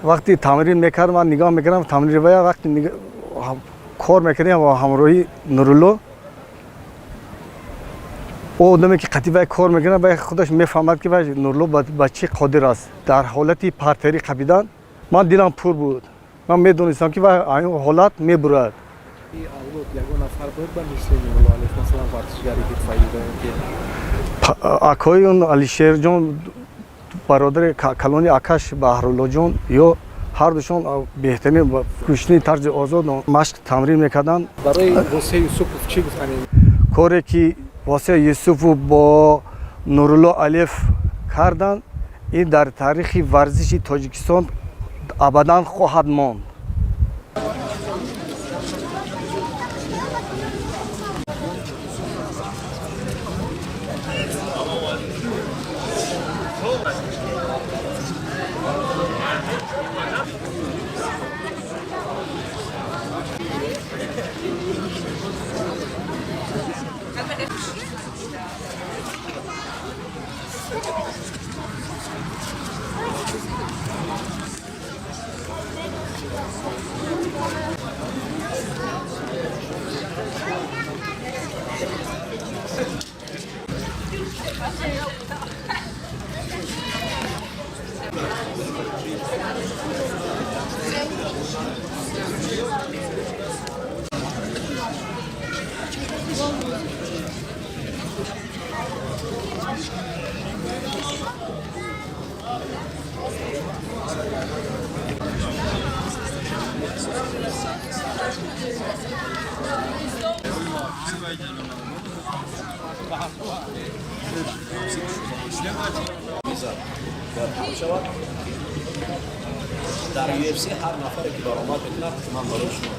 Вақти тамрин мекардам, ман нигоҳ мекардам тамрин вая. Вақти кор мекардем бо ҳамроҳи Нурулло, о одаме ки қатъи вай кор мекунад, вай худаш мефаҳмад, ки вай Нурулло ба чӣ қодир аст. Дар ҳолати партерӣ қапидан ман дилам пур буд, ман медонистам, ки вай ин ҳолат мебурад. Авлод ягон нафар буд ба мисли Нурулло Алиев, масалан, варзишгари ҳирфаӣ ки? Акои он Алишерҷон, бародари калони акаш Баҳруллоҷон, ё ҳардушон беҳтарин гӯштини тарзи озод машқ тамрин мекарданд. Барои Восе Юсупов чӣ гуфтанӣ? Коре ки Восе Юсупов бо Нурулло Алиев карданд, ин дар таърихи варзиши Тоҷикистон абадан хоҳад монд. Дар UFC ҳар нафаре ки баромад мекунад, ман барои шумо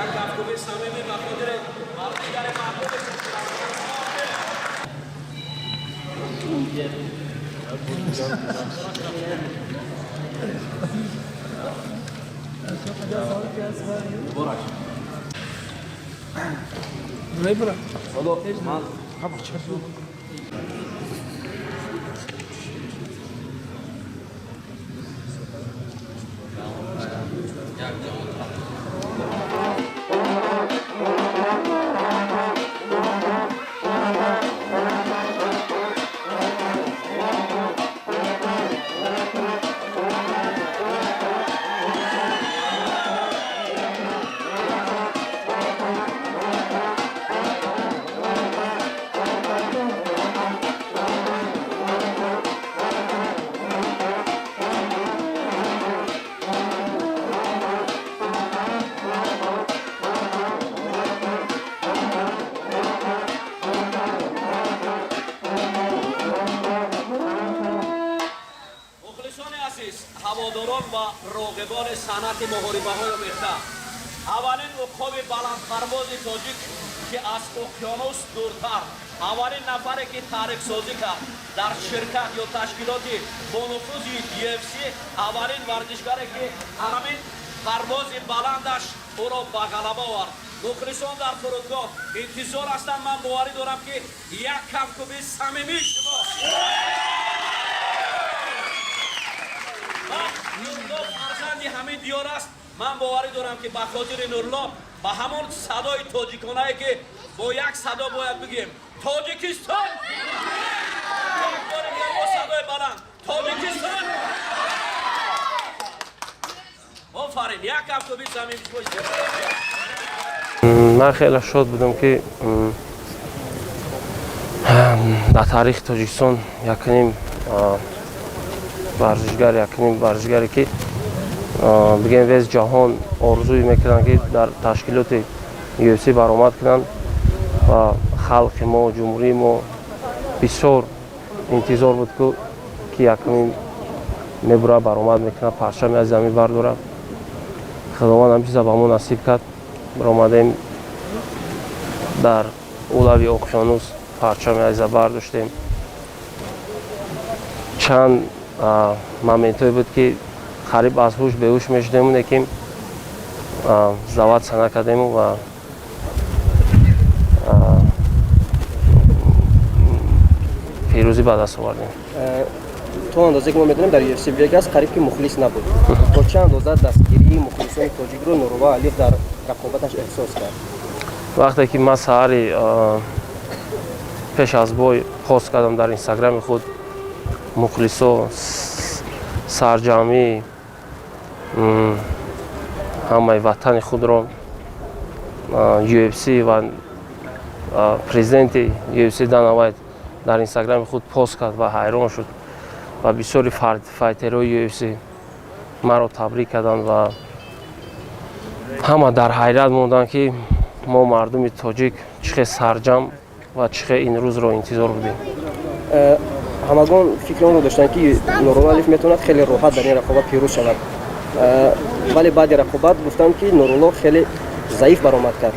Як кафкӯби самимӣ ба хотири варзишгари маҳбуби. Мухлисони азиз, ҳаводорон ва роғибони санъати муҳорибаҳои омехта, аввалин уқоби баландпарвози тоҷик, ки аз уқёнус дуртар, аввалин нафаре ки таърихсозӣ кард дар ширкат ё ташкилоти бонуфузи UFC, аввалин варзишгаре ки ҳамин парвози баландаш ӯро ба ғалаба овард. Мухлисон дар фурудгоҳ интизор ҳастанд. Ман боварӣ дорам, ки як кафкӯби самимии шумо. Нурулло фарзанди ҳамин диёр аст. Ман боварӣ дорам, ки ба хотири Нурулло ба ҳамон садои тоҷиконае, ки бо як садо бояд бигӯем: Тоҷикистон! Як бори дигар бо садои баланд: Тоҷикистон! Офарин! Офарин, як кафкӯби самими. Ман хеле шод будам, ки дар таърихи Тоҷикистон якним варзишгар, якним варзишгаре, ки бигем, весь ҷаҳон орзуе мекунанд, ки дар ташкилоти UFC баромад кунанд, ва халқи мо, ҷумҳурии мо бисёр интизор буд, ки якумин мебура, баромад мекунад, парчами аз замин бардорад. Худованд ҳам чиза ба мо насиб кард. Баромадем, дар улави оқёнус парчами азиза бардоштем. Чанд моментҳое буд, ки қариб аз ҳуш беҳуш мешудему, лекин сдаваться накардему ва пирӯзӣ ба даст овардем. То андозе ки мо медонем, дар UFC Vegas қариб ки мухлис набуд. То чӣ андоза дастгирии мухлисони тоҷикро Нурулло Алиев дар рақобаташ эҳсос кард? Вақте ки ман саҳари пеш аз бой пост кардам дар инстаграми худ, мухлисо, сарҷамъӣ, ҳамаи ватани худро, UFC ва президенти UFC Дана Вайт дар инстаграми худ пост кард ва ҳайрон шуд, ва бисёри файтерҳои UFC маро табрик карданд ва ҳама дар ҳайрат монданд, ки мо мардуми тоҷик чӣ хел сарҷамъ ва чӣ хел ин рӯзро интизор будем. Ҳамагон фикри онро доштанд, ки Нурулло Алиев метавонад хеле роҳат дар ин рақобат пирӯз шавад, вале баъди рақобат гуфтанд, ки Нурулло хеле заиф баромад кард.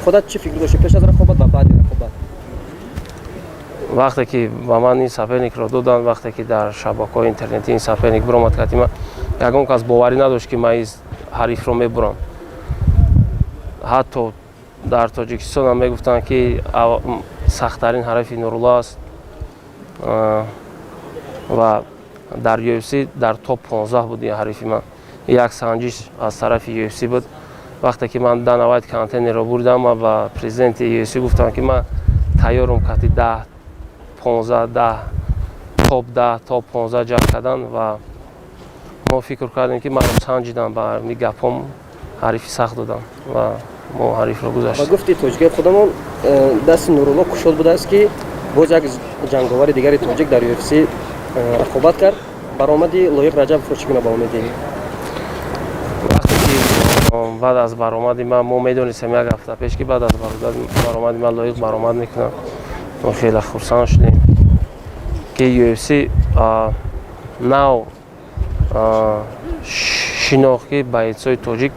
Худат чӣ фикр доштӣ пеш аз рақобат ва баъди рақобат? Вақте ки ба ман ин соперникро доданд, вақте ки дар шабакаҳои интернетӣ ин соперник биромад кард, ман ягон кас боварӣ надошт, ки ман ин ҳарифро мебурам. Ҳатто дар Тоҷикистон ҳам мегуфтанд, ки сахттарин ҳарифи Нурулло аст ва дар UFC дар топ 15 буд ин ҳарифи ман. Як санҷиш аз тарафи UFC буд. Вақте ки ман Дана Вайт контейнерро бурдам, ман ба президенти UFC гуфтам, ки ман тайёрам кати 10, 15, 10, топ 10, топ 15 ҷанг кардан. Ва мо фикр кардем, ки маро санҷидам, ба ми гапҳом ҳарифи сахт додам ва мо ҳарифро Ва гузаштем. гуфти тоҷикои худамон, дасти Нурулло кушод будааст, ки боз як ҷанговари дигари тоҷик дар UFC рақобат кард. Баромади Лоиқ Раҷабовро чӣ гуна ба умедӣ? Вақте ки баъд аз баромади ман, мо медонистем як ҳафта пеш, ки баъд аз баромади ман Лоиқ баромад мекунам, мо хеле хурсанд шудем, ки UFC нав шинохт, ки боецҳои тоҷик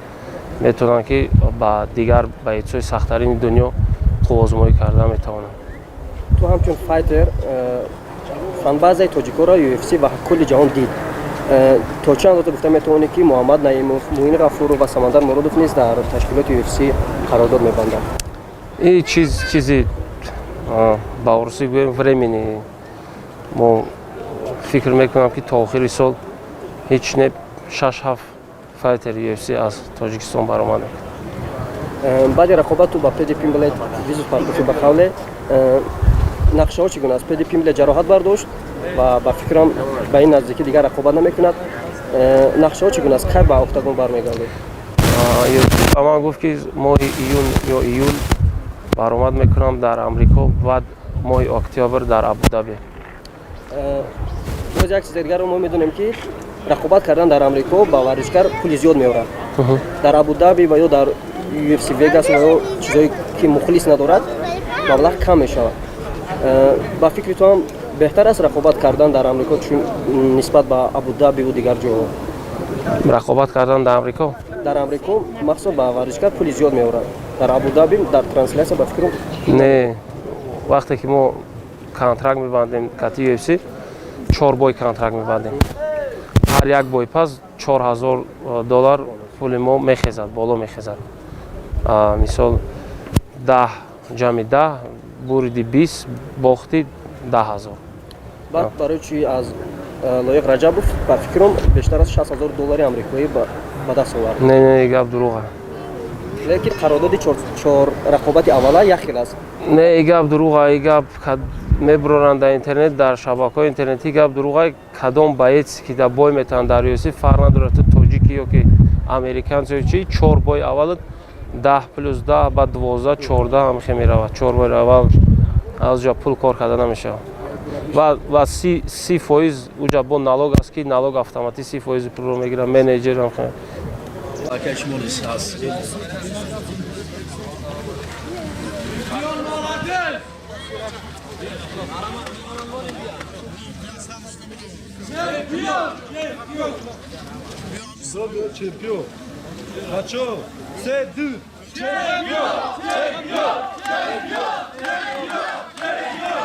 метавонанд, ки ба дигар боецҳои сахттарини дунё қувваозмоӣ карда метавонанд. Ту ҳамчун файтер фанбазаи тоҷикоро UFC ва кулли ҷаҳон дид. То чӣ андоза гуфта метавонӣ, ки Муҳаммад Наимов, Муин Ғафуров ва Самандар Муродов низ дар ташкилоти UFC қарордод мебанданд? Ин чиз чизи, ба урусӣ гӯем, времени. Мо фикр мекунам, ки то охири сол ҳеҷ не шаш, ҳафт файтери UFC аз Тоҷикистон баромад мекунад. Баъди рақобат ту ба Педи Пимблет вызов партофӣ. Ба қавле, нақшаҳо чӣ гуна аст? Педи Пимблет ҷароҳат бардошт ва ба фикрам, ба ин наздикӣ дигар рақобат намекунад. Нақшаҳо чӣ гуна аст? Кай ба октагон бармегардед? Ба ман гуфт, ки моҳи июн ё июл баромад мекунам дар Амрико, баъд моҳи октябр дар Абудаби. Боз як чизи дигарро мо медонем, ки рақобат кардан дар Амрико ба варзишгар пули зиёд меорад. Дар Абудаби ва ё дар UFC Vegas ва ё чизое ки мухлис надорад, маблағ кам мешавад. Ба фикри ту ҳам беҳтар аст рақобат кардан дар Амрико, чун нисбат ба Абудабиву дигар ҷоҳо? Рақобат кардан дар Амрико? Дар Амрико махсус ба варзишгар пули зиёд меорад. Дар Абудаби дар трансляция, ба фикрам. Не, вақте ки мо контракт мебандем кати UFC, чор бой контракт мебандем, ҳар як бой пас 4000 доллар пули мо мехезад, боло мехезад. Мисол, 10 ҷамъи 10, буриди 20, бохти 10 000. Баъд барои чи аз Лоиқ Раҷабов, ба фикрам, бештар аз 60 000 доллари амрикоӣ ба даст овард? Не, не, гап дурӯға. Лекин қарордоди чор рақобати аввала як хел аст. Не, и гап дурӯға, и гап мебуроранд дар интернет, дар шабакаҳои интернетӣ, гап дурӯға. Кадом боец, ки дар бой метавонад дар UFC, фарқ надорад, ту тоҷикӣ ё ки Американцо чи, чор бой аввал 10 плюс 10, баъд 12, 14 ҳамихе меравад. Чор бои аввал аз ҷо пул кор карда намешавад ва 30% уҷа бо налог аст, ки налог автоматӣ 30 фоизи пулро мегирад, менеҷер. Акай, шумо низ аз Чемпион. Бачо, се, ду. Чемпион! Чемпион! Чемпион! Чемпион! Чемпион!